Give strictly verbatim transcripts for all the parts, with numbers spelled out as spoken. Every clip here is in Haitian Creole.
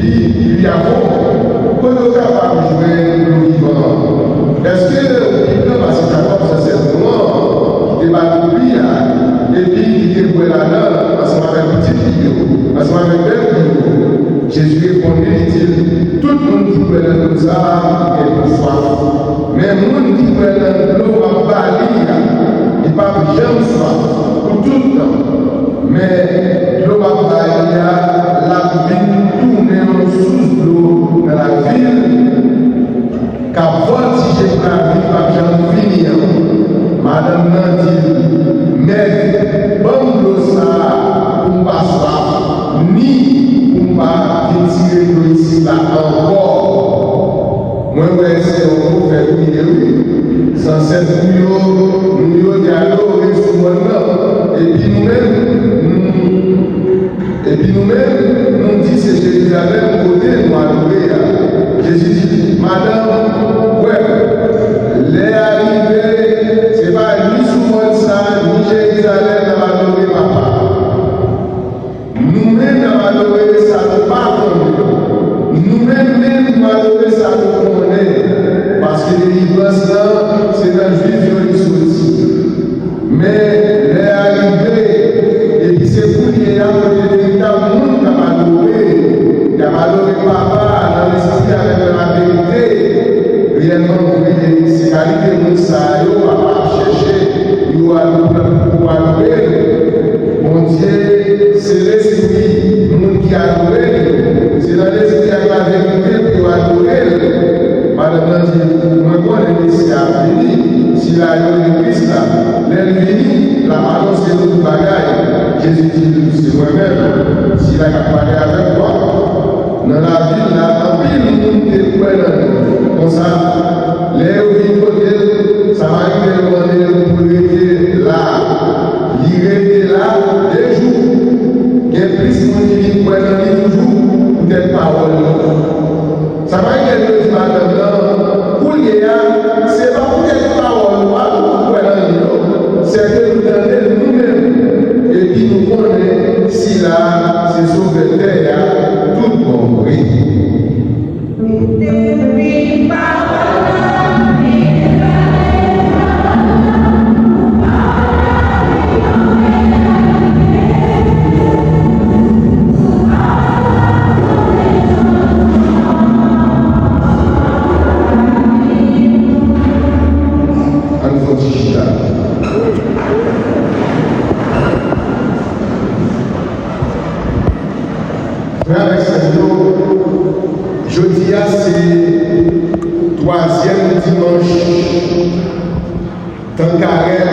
Pli a fon, kote w kapab jwenn dlo vivan an? Èske ou pi gran pase Jakòb, zansèt nou an, ki te bat pou pli a, epi ki te bwè ladan l ansanm avèk pitit li yo, ansanm avèk bèf li yo? Jezi reponn li, li di l, tout moun ki bwè nan dlo sa a gen pou swaf. Men moun ki bwè nan dlo m ap ba li a, li p ap janm swaf pou tout tan. Men dlo m ap ba li a, l ap vin tounen yon sous dlo nan lavi l, k ap vòltije pou lavi k p ap janm fini an. Madanm nan di l, Mèt, ban m dlo sa a pou m pa swaf, ni pou m pa vin tire dlo isit la ankò. Mwen wè se yon pwofèt ou ye, wi. Zansèt nou yo, nou yo te adore sou mòn nan. Epi nou menm, nou, epi nou menm, nou di se Jerizalèm kote nou adore a. Jezi di, madanm, wè, lè a rive, se pa ni sou mòn sa, ni Jerizalèm n ap adore Papa. Nou menm n ap adore sa nou pa konnen. Nou menm menm nou adore sa nou konnen. Paske delivrans lan, se nan Jwif yo li soti. Men lè a rive, epi se kounye a kote veritab moun k ap adore, k ap adore Papa a nan lespri avèk nan laverite, reyèlman vre, se kalite moun sa yo Papa ap chèche pou yo adore, pou yo adore l. Bondye se lespri, moun ki adore l yo, se nan lespri ak laverite pou yo adore l. Madanm nan di, mwen konnen Mesi a ap vini, sila yo rele Kris la. Lè l vini, l ap anonse nou tout bagay. Jezi di l, se mwen menm, sila k ap pale avèk ou a. Nan lavil la, anpil moun te kwè nan li. Konsa, lè yo vin kote l, Samariten yo mande l pou l rete la. Li rete la de jou. Gen plis moun ki vin kwè nan li toujou poutèt pawòl li. Samariten yo di madanm nan, kounye a, se pa poutèt pawòl ou a nou kwè nan li non, sèke nou tande l nou menm, epi nou konnen sila a se Sovè tè a tout bon vre. Ann fè yon ti chita. Frè avèk sè m yo, jodi a se twazyèm dimanch tan karèm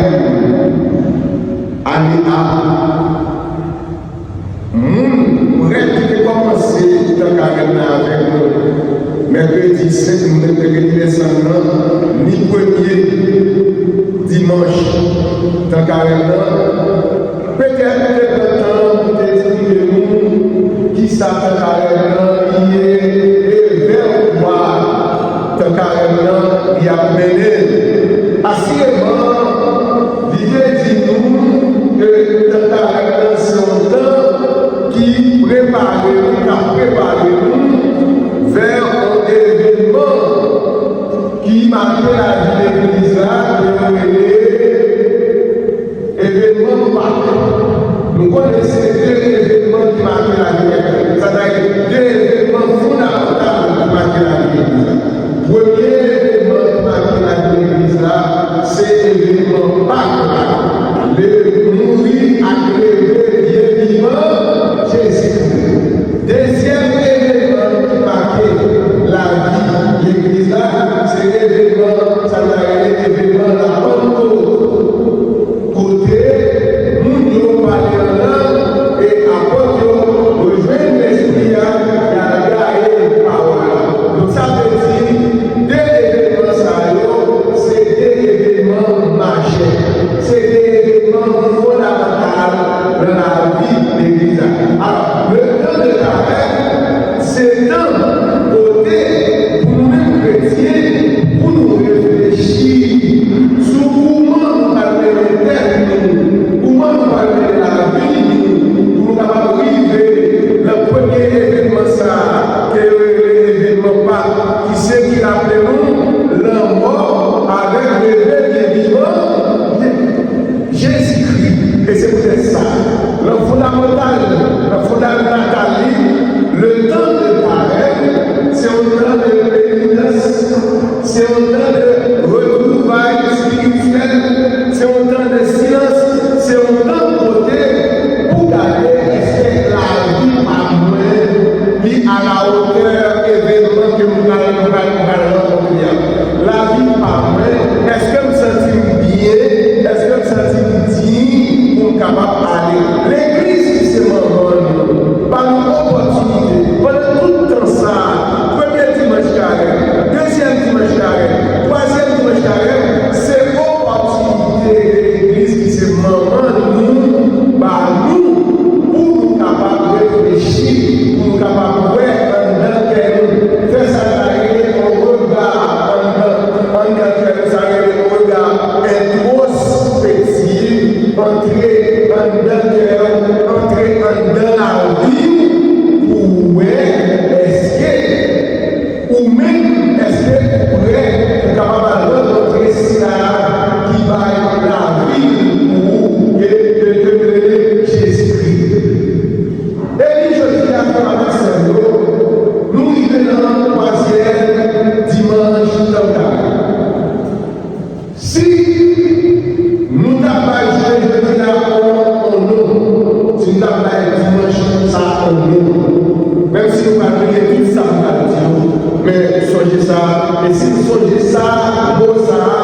ane A. Moun, prèt ki te kòmanse tan karèm nan avèk nou, mèkredi senk, mèkredi lèsann nan, ni premye dimanch tan karèm nan, petèt ou te pran tan pou te esplike nou kisa tan karèm nan li ye e vè ou kwa tan karèm nan li ap mennen. Asireman, li te di nou ke tan karèm nan se yon tan ki prepare nou, k ap prepare nou vè yon evènman ki make lavi legliz la, ke yo rele evènman Pak. Nou konnen se de evènman ki make lavi legliz la. Sa ta ye de evènman fondamantal ki make lavi legliz la. Premye evènman ki make lavi legliz la, se evènman Pak la. Le mouri ak leve byen vivan Jezikri. Dezyèm ki raple nou lanmò avèk leve byen vivan Jezikri. E se poutèt sa, nan fondamantal, nan fondamantal li, le tan de karèm, se yon tan de penitans, se yon tan de retwouvay espirityèl, se yon tan de silans, se yon tan kote pou gade èske lavi pa mwen li alawotè evenman ke m pral, m pral, m pral rankontre a. Lavi pa mwen, èske m santi m byen? Èske m santi m diy pou m kapab ale? Legliz ki se manman nou, ba nou opòtinite pandan tout tan sa a, premye dimanch karèm, dezyèm dimanch karèm, twazyèm dimanch karèm, se opòtinite ke legliz ki se manman nou ba nou pou nou kapab reflechi, pou nou kapab wè anndan kè nou, fè sa k ta rele yon rega anndan, anndan kè nou, sa rele yon rega entwospektif, antre anndan kè w, antre anndan lavi w pou w wè èske ou menm, èske ou prè pou kapab al rankontre sila ki bay lavi l pou ou, ke, ke, ke, ke Jezikri? Epi jodi a, frè avèk sè m yo, nou rive nan twazyèm dimanch tan karèm. Si nou ta bay jounen jodi a yon, yon non, si nou ta bay dimanch sa a yon non, menm si nou pa bliye tout sa m pral di yo, men sonje sa, e si n sonje sa, mo sa a,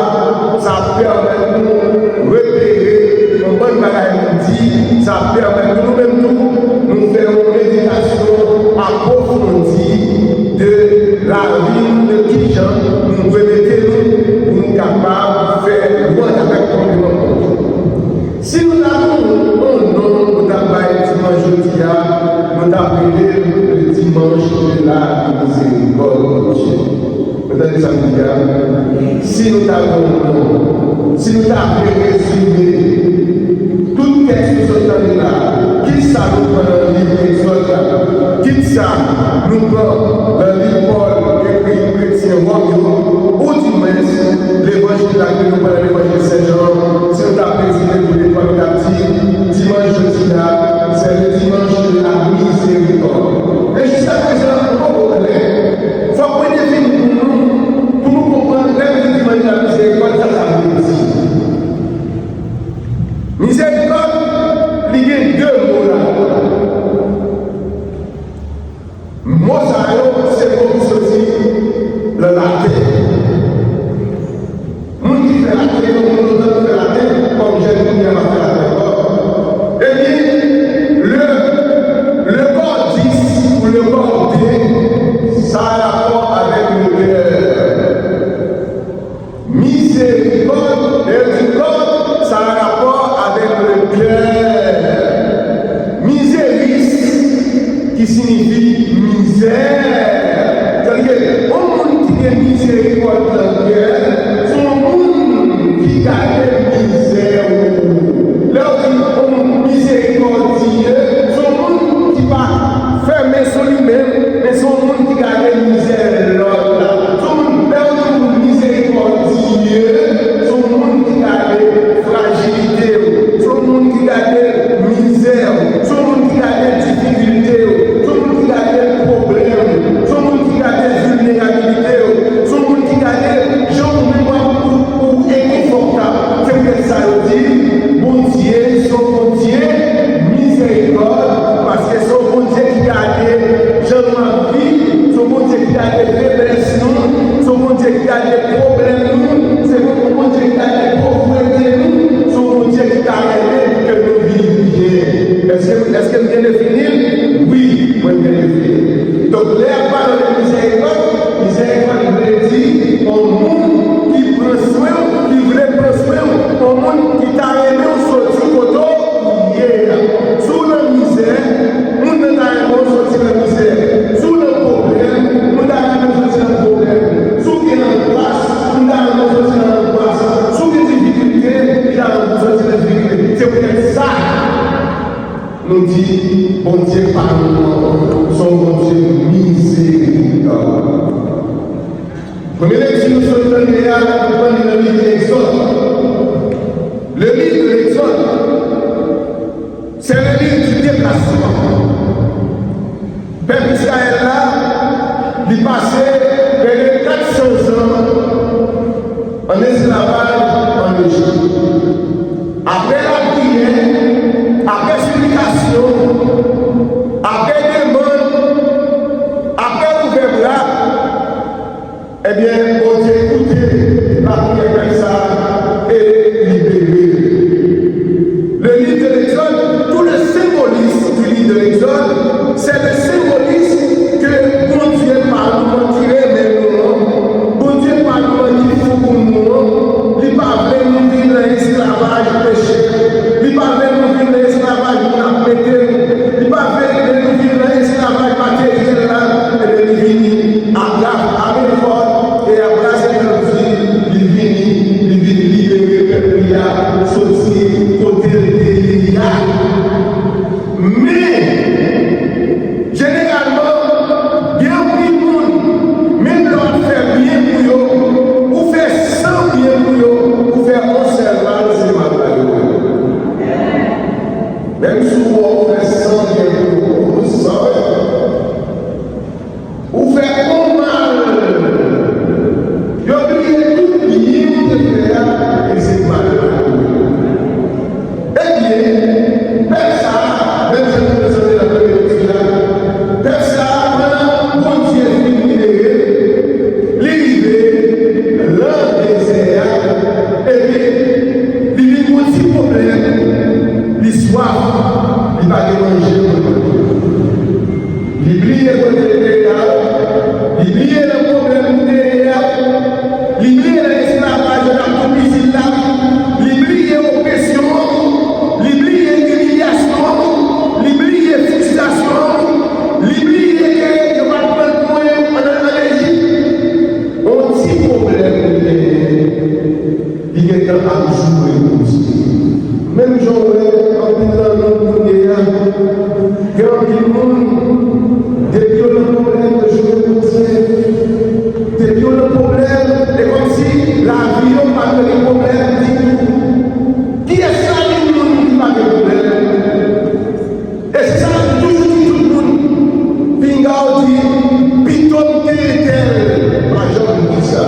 sa ap pèmèt nou repere yon bann bagay nou di, sa ap pèmèt nou, nou menm tou, nou fè yon meditasyon apwofondi de lavi n, de kijan nou dwe mete nou pou nou kapab fè lwanj avèk konpliman Bondye. Si nou ta gen yon non nou ta bay dimanch jodi a, nou ta rele l le dimanche de la miséricorde. Nou tande sa m di a? Si nou ta gen yon non, si nou ta vle rezime tout tèks nou sot tande la, kit sa nou pran nan liv Egzòd la, kit sa nou pran nan liv Pòl ekri kretyen Wòm yo, oudimwens levanjil la ke nou pran nan levanjil Sen Jan an, si nou ta prezime tou de twa, nou t ap di, dimanch jodi a, c'est le dimanche de la miséricorde. Men jiskaprezan, nou poko klè. Fòk mwen defini pou nou, pou nou konprann lè m di dimanch de la miséricorde, sa sa vle di. Mizerikòd, li gen de mo ladan l. Mo sa yo, se mo ki soti nan laten. Moun ki fè laten, yon moun lontan ki fè laten, kòm jèn kounye a pa fè laten ankò. Ebyen, le, le cordis ou le cordé, sa rapò avèk le kè. Mizerikòd, lè yo di kòd, sa rapò avèk le kè. Mizeris, ki siyifi mizè. Sètadi ke yon moun ki gen mizerikòd nan kè, se yon moun ki gade mizè ou. Lè yo di yon moun mizerikòdye, se yon moun ki pa fèmen sou li menm, men se yon moun ki gade mizè lòt la. Se yon moun, lè yo di yon moun mizerikòdye, se yon moun ki gade frajilite w, se yon moun ki gade mizè w, se yon moun ki gade difikilte w, se yon moun ki gade pwoblèm w, se yon moun ki gade vilnerabilite w, se yon moun ki gade Leson nou tande a, nou pran li nan liv Egzòd. Le livre de l'Exode, c'est le livre du déplacement. Pèp Izrayèl la, li pase prè de kat san zan an esklavaj an Ejip. Apre lapriyè, apre siplikasyon, apre demann, apre ouvè bra, ebyen, Bondye koute lapriyè pèp sa a e libere l. Le livre de l'Exode, tout le symbolisme du livre de l'Exode, c'est le symbolisme que Bondye pa nou an ki renmen nou an, Bondye pa nou an ki fou pou nou an, li pa vle nou vin nan esklavaj peche, li pa vle nou vin nan esklavaj moun ap mete nou, li pa vle nou vin nan esklavaj materyèl la, ebyen li vini a bra, a men fòt e a bra etandi, li vini, li vin libere pèp li a soti kote l te ye a. Men, jeneralman, gen anpil moun, menm lè w ap fè byen pou yo, ou fè san byen pou yo, ou fè yon sèl mal, se mal la yo wè. Menm si w wè w fè san byen pou yo, ou san, wi. Ou fè yon mal. Yo bliye tout byen ou te fè a, e se mal la yo wè. Ebyen, pèp sa a, menm jan nou prezante nan premye lekti a, pèp sa a, pandan Bondye fin libere l, li rive nan dezè a, epi li vin gon ti pwoblèm, li swaf, li pa gen manje pou l manje. Li bliye kote l te ye a, li bliye nan pwoblèm li te ye a, li bliye nan esklavaj yo t ap toupizi l la, li bliye opresyon an, li bliye imilyasyon an, li bliye fristrasyon an, li bliye ke yo pa t pran l pou ann, ann, ann Ejip. On ti pwoblèm li genyen. Li gentan ap joure Bondye. Menm jan w wè anpil nan nou kounye a, gen anpil moun, depi yo nan pwoblèm, yo joure Bondye. Depi yo nan pwoblèm, e kòmsi lavi yo pa t gen pwoblèm ditou. Kiyès la di moun ki pa gen pwoblèm? E se sa m toujou di tout moun. Pinga w di, "Pito m te entèl," pa janm di sa.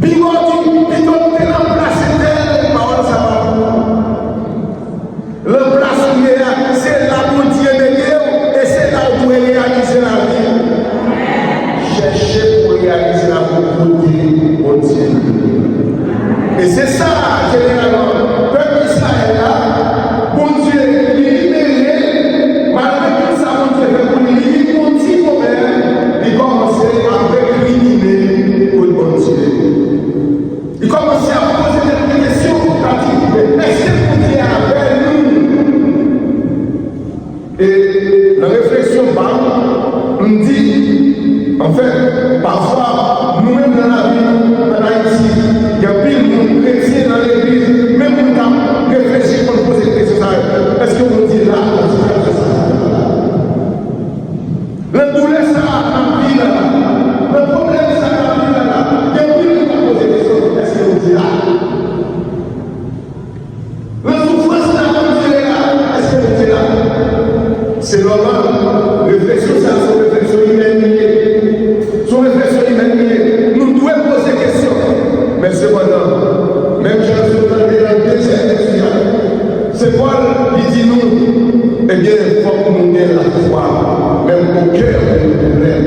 Pinga w di, "Pito m te nan plas entèl," pawòl sa pa pou ou. Nan plas ou ye a, se la Bondye mete w, e se la w dwe reyalize lavi w. Chèche pou w reyalize lavi w kote Bondye ye. E se sa, jeneralman, pèp Izrayèl la, Bondye, li libere l, malgre tout sa Bondye fè pou li, li vin gon ti pwoblèm, li kòmanse ap rekrimine kont Bondye. Li kòmanse ap poze tèt li kesyon, l ap di, "Men èske Bondye avè nou?" E nan refleksyon pa m, m di, anfen, pafwa, nou menm nan lavi nou, ann Ayiti, gen anpil moun kretyen nan legliz, men moun k ap reflechi konn poze kesyon sa yo, "Èske Bondye la nan sitiyasyon sa a?" Nan doulè sa a n ap viv la, nan pwoblèm sa a n ap viv la, gen anpil moun k ap poze kesyon, "Èske Bondye la?" Nan soufrans la, Bondye la, èske Bondye la? Se nòmal. Refleksyon sa a, se yon refleksyon imèn li ye. Se yon refleksyon imèn li ye. Nou dwe poze kesyon. Men sepandan, menm jan nou tande nan dezyèm lekti a, se Pòl ki di nou, ebyen, fòk nou gen lafwa, menm okè nou gen pwoblèm.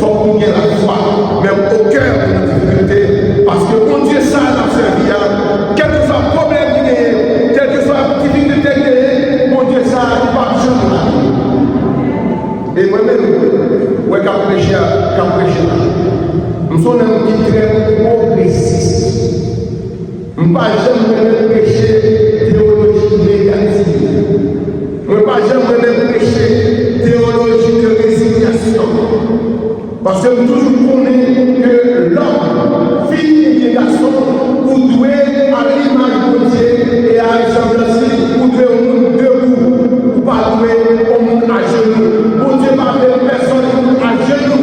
Fòk nou gen lafwa, menm okè nou gen difikilte, paske Bondye sa a n ap sèvi a, kèlkeswa pwoblèm li genyen, kèlkeswa difikilte li genyen, Bondye sa a, li p ap janm lage. E mwen menm, wè k ap preche a, k ap preche la, m se yon nonm ki trè pwogresis. M pa janm renmen preche teyoloji negatif. Mwen pa janm renmen preche teyoloji de rezinyasyon. Paske m toujou konnen ke lòm, fi oubyen gason, ou dwe a limaj Bondye e a resanblans li, ou dwe yon moun debou, ou pa dwe yon moun ajenou. Bondye pa vle pèsonn moun ajenou.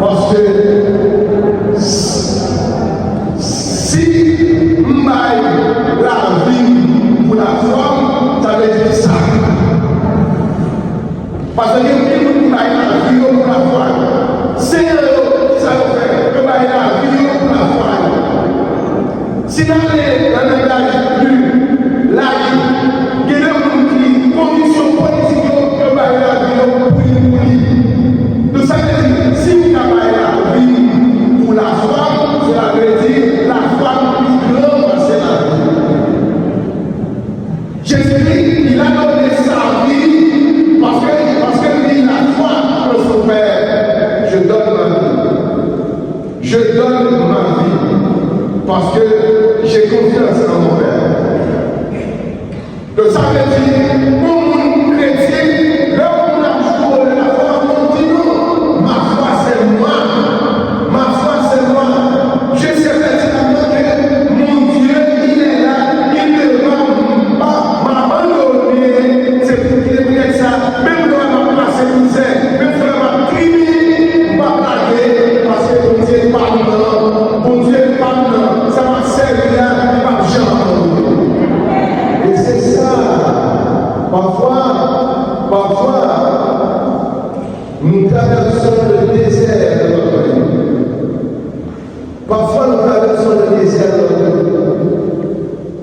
Paske si m bay lavi m pou lafwa m, sa vle di sa. Paske gen anpil moun ki bay lavi yo pou lafwa yo. Senyè yo, kisa yo fè? Yo bay lavi yo pou lafwa yo. Si n ale nan langaj pli laj, gen de moun ki konviksyon politik yo, yo bay lavi yo pou li, pou li. Donk, sa vle di, si m ka bay lavi m pou lafwa m, sela vle di lafwa m pi gran pase lavi m. Jésus-Christ, il a donné sa vie parce que, parce que il a foi en son Père. Je donne ma vie. Je donne ma vie parce que j'ai confiance en mon Père. Donk, sa vle di, yon moun kretyen, lè yon moun ap joure lafwa, moun di non, ma foi c'est moi. Ma foi c'est moi. Je sais pertinemment que mon Dieu, il est là, il me va, m pa, m abandone. Se pou ki, poutèt sa, menm lè m ap pase mizè, menm lè m ap kriye, m p ap lage, paske Bondye pa m nan, Bondye pa m nan, sa m ap sèvi a, li p ap janm abandone. E se sa, pafwa, pafwa, nou travèsons le désert de notre vie. Pafwa, nou travèsons le désert de notre vie.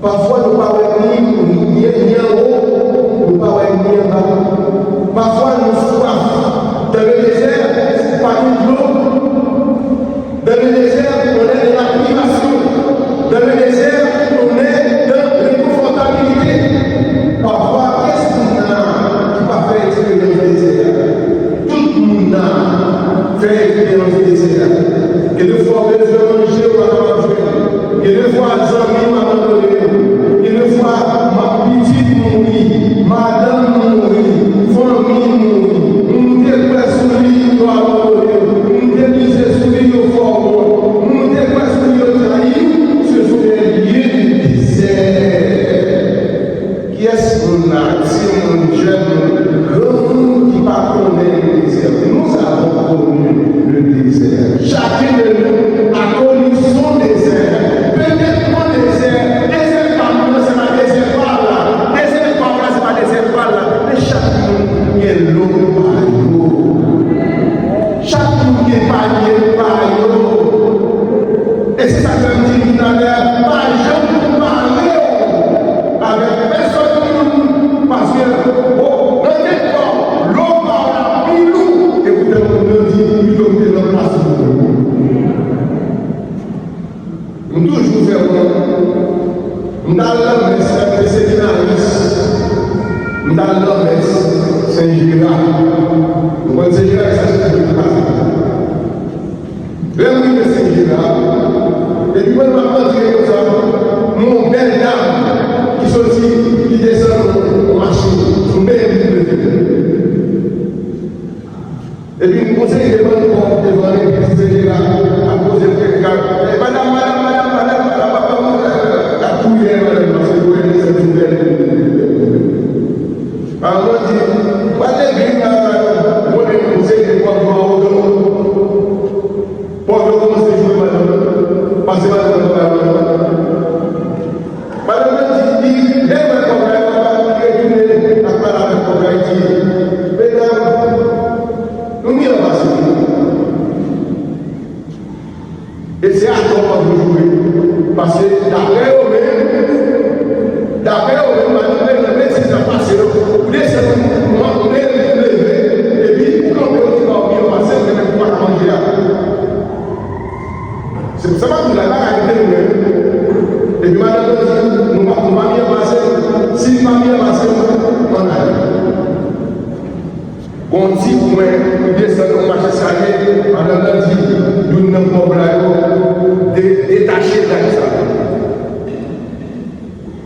Pafwa, nou pa wè ni, ni, ni anwo, nou pa wè ni anba. Pafwa, nou swaf. Dans le désert, pa gen dlo. Dans le désert, on est dans la privation. Dans le désert, on est dans l'inconfortabilité. Pafwa, kiyès moun nan ki pa fè eksperyans dezè a? Tout moun nan fè eksperyans dezè a. Gen de fwa w bezwen manje, w pa kapab jwenn. Gen de fwa zanmi w abandone w. Gen de fwa pitit mouri, madanm mouri, fanmi mouri. Moun te kwè sou li, yo abandone w. Moun te mize sou li, yo fè w wont. Moun te kwè sou li, yo trayi w. Ce sont des lieux de désert. Kiyès moun la, timoun, jèn moun, granmoun ki pa konnen le désert? Nous avons connu le désert. Chacun de nous a connu son désert. Peut-être mon M t al nan mès, se seminaris. M t al nan mès Sen Jera. Ou konn Sen Jera, sa se tout pase. Lè m rive Sen Jera, epi mwen m ap antre konsa, m wè yon bèl dam ki soti, ki desann yon machin, yon bèl leve. Epi m konseye devan kò devan legliz Sen Jera, ap poze l kèk kat. "Eh, madanm, madanm, madanm, madanm, madanm, madanm, madanm," ap touye madanm, paske yo wè li se yon bèl. Alò, mwen di, "Pral legliz la, mwen menm, m se pòv yo an oto." Pòv yo kòmanse jwe madanm, pase madanm nan bay madanm. Madanm nan di, di, lè l wè kòb la, li retounen, l ap pale avèk kòb la, li di, "Medam, nou byen pase." E se atò kòb yo jwe. Paske, daprè yo menm, daprè yo menm, madanm nan nan betiz l ap pase yo, ou desann, ou leve, epi ou kanpe, ou di, "Ba, ou byen pase, men ou pa ka manje a." Se pou sa m ap di w la, bagay yo te menm. Epi madanm nan di, "Nou pa, nou pa byen pase, si n pa byen pase, ann ale." Gon ti pwen, li desann yon mach eskalye, madanm nan di, youn nan pòv la yo, de-, detache dam sa.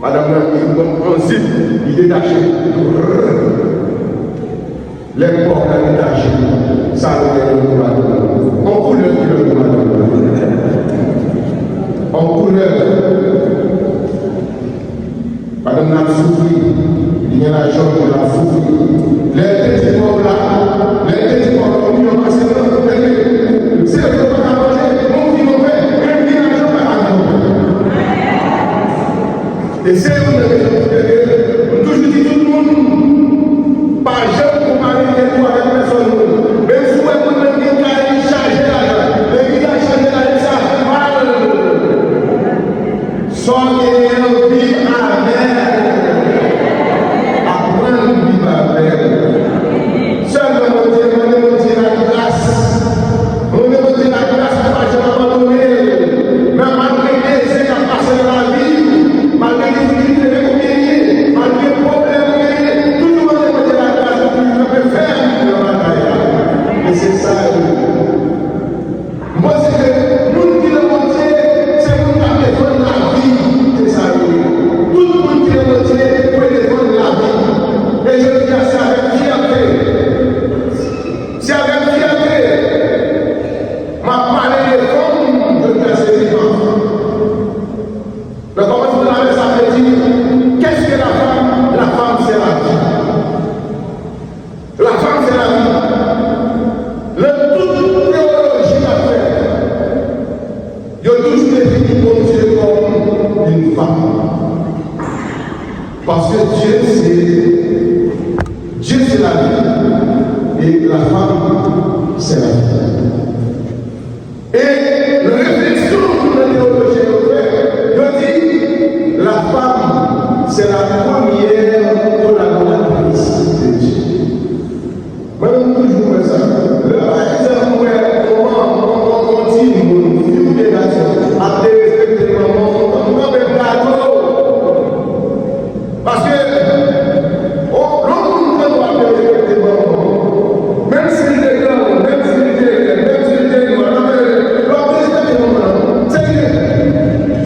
Madanm nan, li pran yon zip, li detache. Lè pòv la detache, sa yo gen nan madanm nan. On koulè ki nan madanm nan. On koulè. Madanm nan ap soufri. Li gen lajan pou l ap soufri. Lè l te di pòv la, lè l te di pòv la, ou byen pase nan, se yo pa ka manje, bon, vi nou fè, menm li lajan pa ka vi nou fè. E se youn nan rezon ki fè ke m toujou di tout moun, pa janm konpare tèt ou avèk pèsòn moun. Menm si w wè moun nan gen kay li chaje lajan, legliz la chaje lajan, sa fè mal. Sa w genyen an, viv avè l. Aprann viv avè l. Sèlman Bondye, mande Bondye lagras. Mande Bondye lagras pou pa janm abandone l. Nan malgre dezè k ap pase nan lavi w, malgre difikilte ou genyen, malgre pwoblèm ou genyen, toujou mande Bondye lagras pou toujou kanpe fèm nan batay la. E se sa yo ye. M panse ke moun ki nan Bondye, se moun k ap defann lavi, se sa yo ye. Tout moun ki nan Bondye dwe defann lavi. E jodi a, se avèk fyète, se avèk fyète m ap pale de fanm, jodi a se vivan. Nan kòmansman, la Bib sa te di, qu'est-ce que la femme? La femme, c'est la vie. La femme, c'est la vie. Nan tout teyoloji k ap fèt, yo toujou defini Bondye kòm une femme. Paske Dye se, Dye se lavi, e la femme, c'est la vie. E refleksyon tou nan teyolojyen yo fè, yo di, la femme, c'est la première collaboratrice de Dieu. Mwen menm, m toujou wè sa. Lè, pa egzanp, ou wè yon manman, yon, yon, yon timoun, fi oubyen gason, ap derespekte manman, ou kanpe gade l. Paske, o, lè yon moun tann w ap derespekte manman w, menm si l te granmoun, menm si l te lèd, menm si l te nwa, lè w ap derespekte manman w, se ke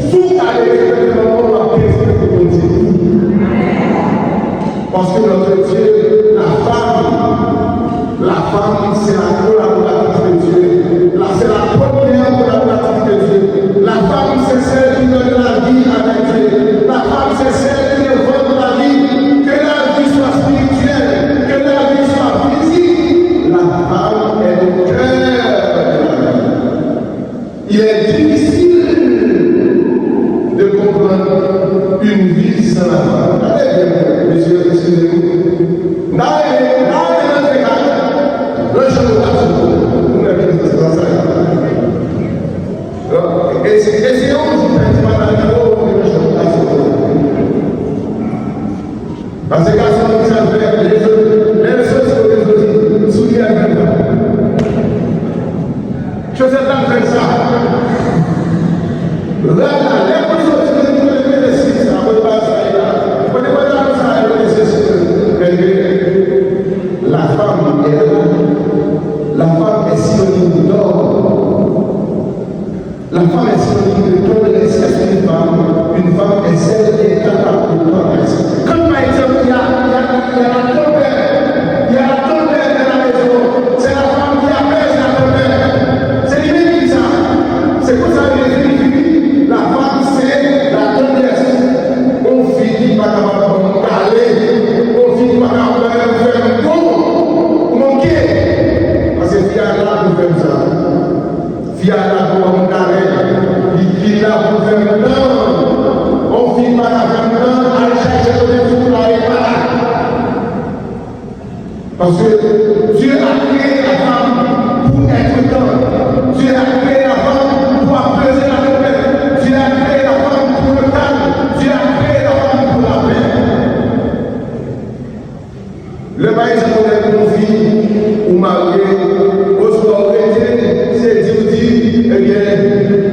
si w ka derespekte manman w, w ap derespekte Bondye tou. Parce que notre Dieu, la femme, la femme, c'est la collaboratrice de Dieu. Là, c'est la première collaboratrice de Dieu. La femme, c'est celle qui donne la vie avec Dieu. La femme, c'est celle qui défend la vie. Que la vie soit spirituelle, que la vie soit physique, la femme est au cœur de la vie. Il est difficile de comprendre une vie sans la femme. Gade byen, mesye, excusez-moi. N ta renmen, n ta renmen rantre la, nan chanm gason. Nou mèt nan sa. E se, e se yon jou, fè ti madanm yo, nan chanm gason. Paske gason ki sa fè, lè l soti, lè l soti kote l soti, soulye a gen tan. Chosèt la fè sa. Rad la, lè moun Parce que Dieu a créé la femme pour être tendre. Dieu a créé la femme pour apaiser la tempête. Dieu a créé la femme pour le calme. Dieu a créé la femme pour la paix. Lè pa egzanp ou lè pou yon fi ou marye, oswa ou rete, se di ou di, ebyen,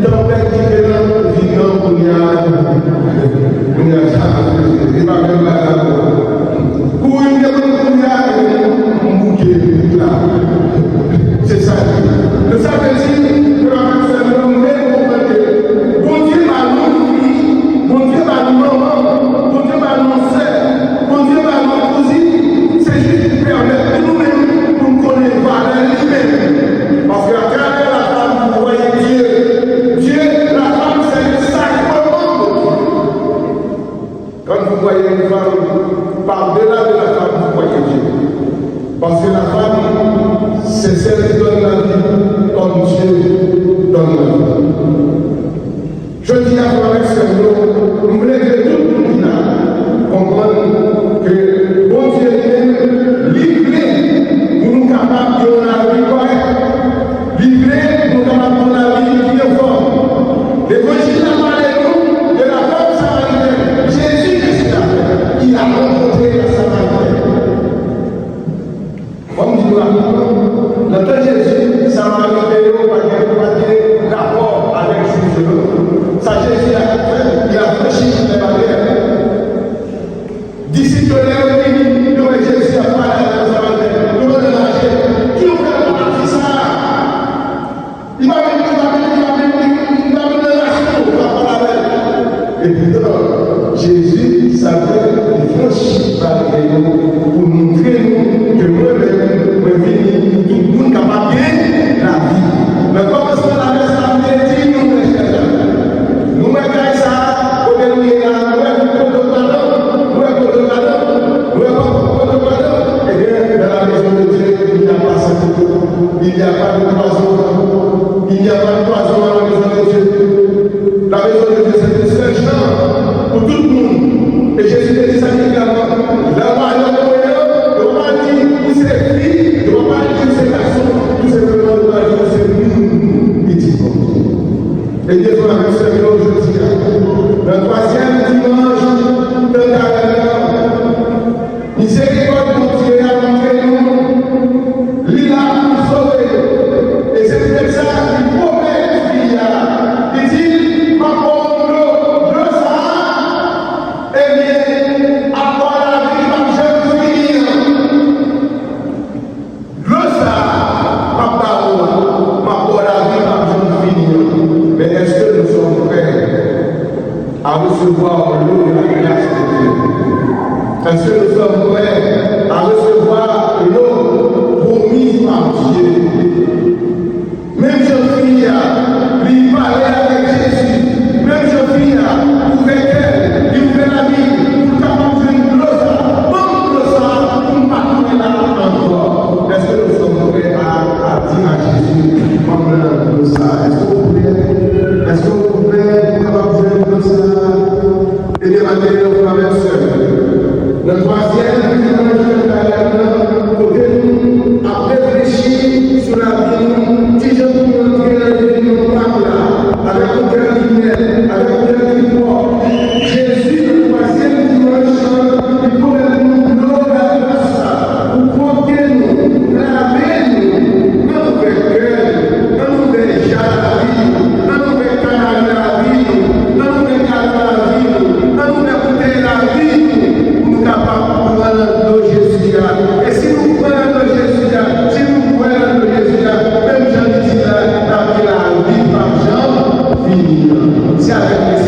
tanpèt ki te lan vin nan kounye a, kounye a sa, e pa menm bagay ankò. Kouri m te konn kounye a, ebyen, m bouke tout la. Se sa l ye. Donk sa vle di, frè m ak sè m yo, nou mèt konprann ke Bondye ba nou fi, Bondye ba nou manman, Bondye ba nou sè, Bondye ba nou kouzin, se jis pou pèmèt nou menm pou n konnen valè li menm. Paske atravè la femme vous voyez Dieu, Dieu, la femme c'est le sacrement de Dieu. Quand vous voyez une femme, par-delà de la femme, vous voyez Dieu. Parce que la femme, c'est celle qui donne la vie, comme Dieu donne la vie. Jodi a, frè m ak sè m yo, m vle ke tout moun ki la konprann ke Bondye li menm, li vle pou nou kapab gen yon lavi kòrèk. Li vle pou nou kapab gen yon lavi ki anfòm. Levanjil la pale nou de la femme samaritaine. Jésus, Jésus la, il a rencontré la Samaritaine. Fò m di nou rapidman, nan tan Jezi, Samariten yo pa t gen, pa t gen rapò avèk Jwif yo non. Sa Jezi a fè, li afranchi lè baryè. Disip yo, lè yo vini, yo wè Jezi ap pale avèk Samariten, yo mande mache, ki nou fè konn ak fi sa a? Li pa menm, li pa menm, li pa menm, li pa menm nan rasin nou, pa pale avè l. Epitan, Jezi, sa vle, li franchi baryè yo pou montre nou ke mwen menm, mwen vini pou tout moun kapab gen lavi. Nan kòmansman lamès la, m te di nou, mè chè zanmi, nou wè kay sa a, kote nou ye la, nou wè kote w ladan, nou wè kote w ladan, nou wè kote w ladan, ebyen, dans la maison de Dieu, il n'y a pas cette Il n'y a pas de poison. Il n'y a pas de poison dans la maison de Dieu. La maison de Dieu, c'est un seul champ pour tout le monde. Et Jésus te di sa egalman, nan wayòm mwen an, yo pa di ou se fi, yo pa di ou se gason, tou senpleman yo pa di ou se moun, pitit Bondye. Ebyen, frè m ak sè m yo, jodi a, nan twazyèm dimanch tan karèm nan, mizerikòd Bondye a montre nou, li la pou sove nou. E se poutèt sa, li pwomèt fi a, li di, m ap ba w dlo, dlo sa a, ebyen, ap ba w lavi k ap janm fini an. Dlo sa a m ap ba ou a, m ap ba w lavi k p ap janm fini an. Men èske nou sòm prè a resevwa lo de la gras de Dye? Èske nou sòm prè a resevwa lo pwomi pa Dye? Menm jan fi a, li pale avèk Jezi, menm jan fi a ouvè kè l, li ouvè lavi l, pou l kapab jwenn dlo sa a, ban m dlo sa a, pou m pa tounen la ankò. Èske nou sòm prè a, a di a Jezi, ban m nan dlo sa a? Èske w prè? Èske w prè pou w kapab jwenn dlo sa a? Ebyen, maten an, frè m ak sè m, nan twazyèm dimanch nan karèm nan, kote nou ap reflechi sou lavi nou, kijan pou nou antre nan reyinyon Pak la, avèk yon kè ki nèt, avèk yon kè ki pwòp. Jezi, nan twazyèm dimanch lan, li pwomèt nou dlo lagras la, pou pwòpte nou, lave nou, nan nouvèl kè, nan nouvèl jan lavi, nan nouvèl kanal lavi, nan nouvèl kanal lavi, nan nouvèl boutèy lavi, pou nou kapab pran nan dlo Jezi a. E si nou pran nan dlo Jezi a, si nou bwè nan dlo Jezi a, menm jan li di la, n ap gen lavi k p ap janm fini an. Se avèk